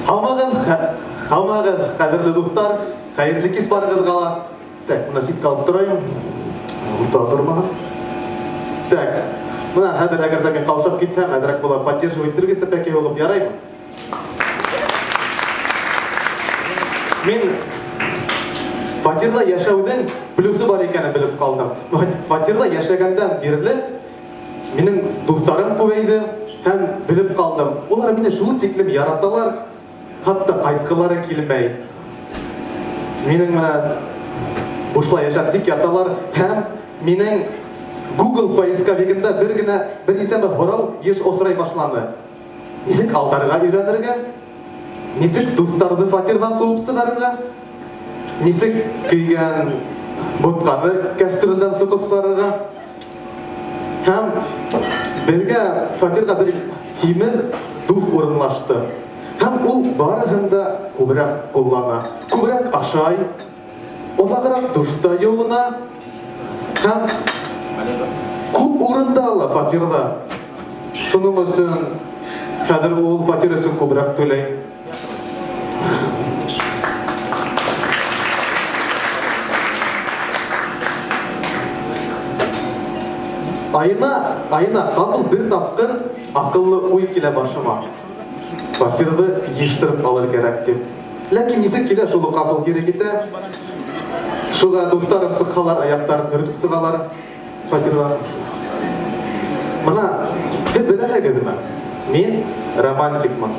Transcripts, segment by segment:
Һаумығыҙ, һаумығыҙ, ҡәҙерле дуҫтар, хәйерле кис барығыҙға ла. Так, бына ситкә алып торайым. Урта тормаһын. Так, бына хәҙер әгәр ҙә мин ҡаушап китһәм, әҙерәк була поддерживать итергә сәпәкәй һуғып яраймы? Мин фатирҙа йәшәүҙең плюсы бар икәнен белеп ҡалдым. Фатирҙа йәшәгәндән бирле минең дуҫтарым күбәйҙе һәм белеп ҡалдым, улар мине шул тиклем яраталар, хатта ҡайтҡылары килмәй. Минең менән бушлай йәшәп тик яталар һәм минең Google поисковигында бер генә бер нисәмә һорау еш осрай башланы. Нисек алдарға өйрәнергә? Нисек дуҫтарҙы фатирҙан ҡыуып сығарырға? Нисек көйгән ботҡаны кәстрүлдән соҡоп сығарырға? Һәм беҙгә фатирға бер һимеҙ дуҫ урынлашты. Һәм ул барыһын да күберәк ҡуллана. Күберәк ашай, оҙағыраҡ душта йыуына һәм күп урында ала фатирҙа. Шуның өсөн хәҙер ул фатир өсөн күберәк түләй. Айына, айына ҡапыл бер тапҡыр аҡыллы уй килә башыма. Фатирҙы йыйыштырып алыр кәрәк тип. Ләкин нисек килә, шул ук ҡапыл кире китә. Шуға дуҫтарым сыҡһалар, аяҡтарын һөртөп сығалар фатирҙан. Бына һеҙ беләһегеҙме, мин романтикмын.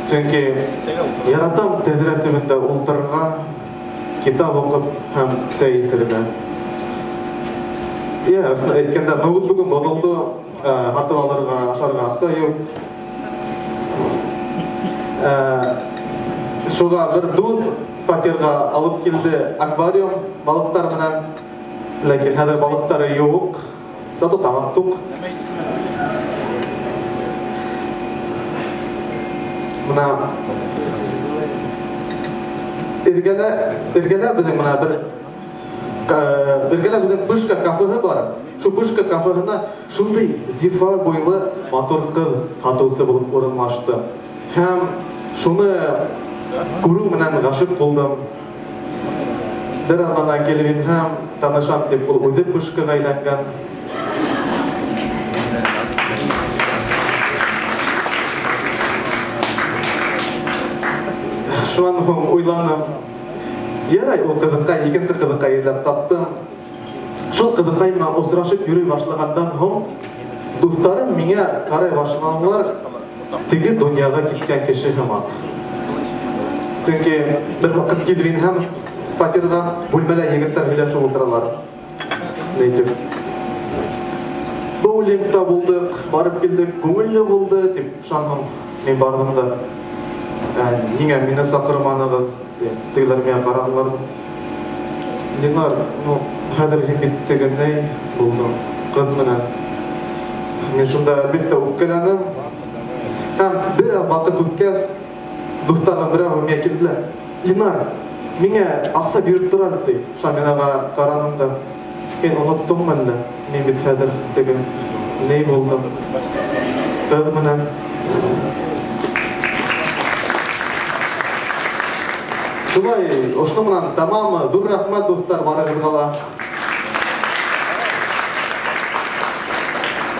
Сөнки яратам тәҙрә төбөндә ултырырға, китап уҡып һәм сәй эсергә. Йә, ысын әйткәндә, ноутбугым боҙолдо, һатып алырға, ашарға аҡса юҡ. Шуға бер дуҫ фатирға алып килде аквариум балыҡтар менән. Ләкин хәҙер балыҡтары юҡ. Зато тамаҡ туҡ. Бына эргәлә, эргәлә беҙҙең бына бер эргәлә беҙҙең Пышка кафеһы бар. Шул Пышка кафеһына шундый зифа буйлы матур ҡыҙ һатыусы булып урынлашты. Һәм шуны күреү менән ғашиҡ булдым. Бер аҙнанан килеп инһәм, танышам тип, ул үҙе пышкаға әйләнгән. Шунан һуң уйланым. Ярай, ул ҡыҙыҡай, икенсе ҡыҙыҡай эҙләп таптым. Шул ҡыҙыҡай менән осрашып йөрөй башлағандан һуң, дуҫтарым миңә ҡарай башланылар. Теге дөньяға киткән кеше һымаҡ. Сөнки бер вакыт килеп инһәм, фатирға бүлмәлә егетләр һөйләшеп ултыралар. Әйтеп, боулингта булдык, барып килдек, күңелле булды, дип, шуннан мин бардым да, ә, ниңә мине саҡырманыгыз, дип, тегеләр миңа карадылар. Динар, ну, хәҙер һин бит тегенәй булдың, ҡыҙ менән. Мин шунда, әлбиттә, үпкәләнем. Һәм бер аҙ ваҡыт үткәс, дуҫтарҙан берәүе миңә килде лә, Динар, миңә аҡса биреп тор әле, ти. Шунда мин аңа ҡараным да, һин оноттоңмо әллә, мин бит хәҙер теге ни булдым, ҡыҙ менән. Шулай, ошоно менән тәмам. Ҙур рәхмәт, дуҫтар, барығыҙға ла.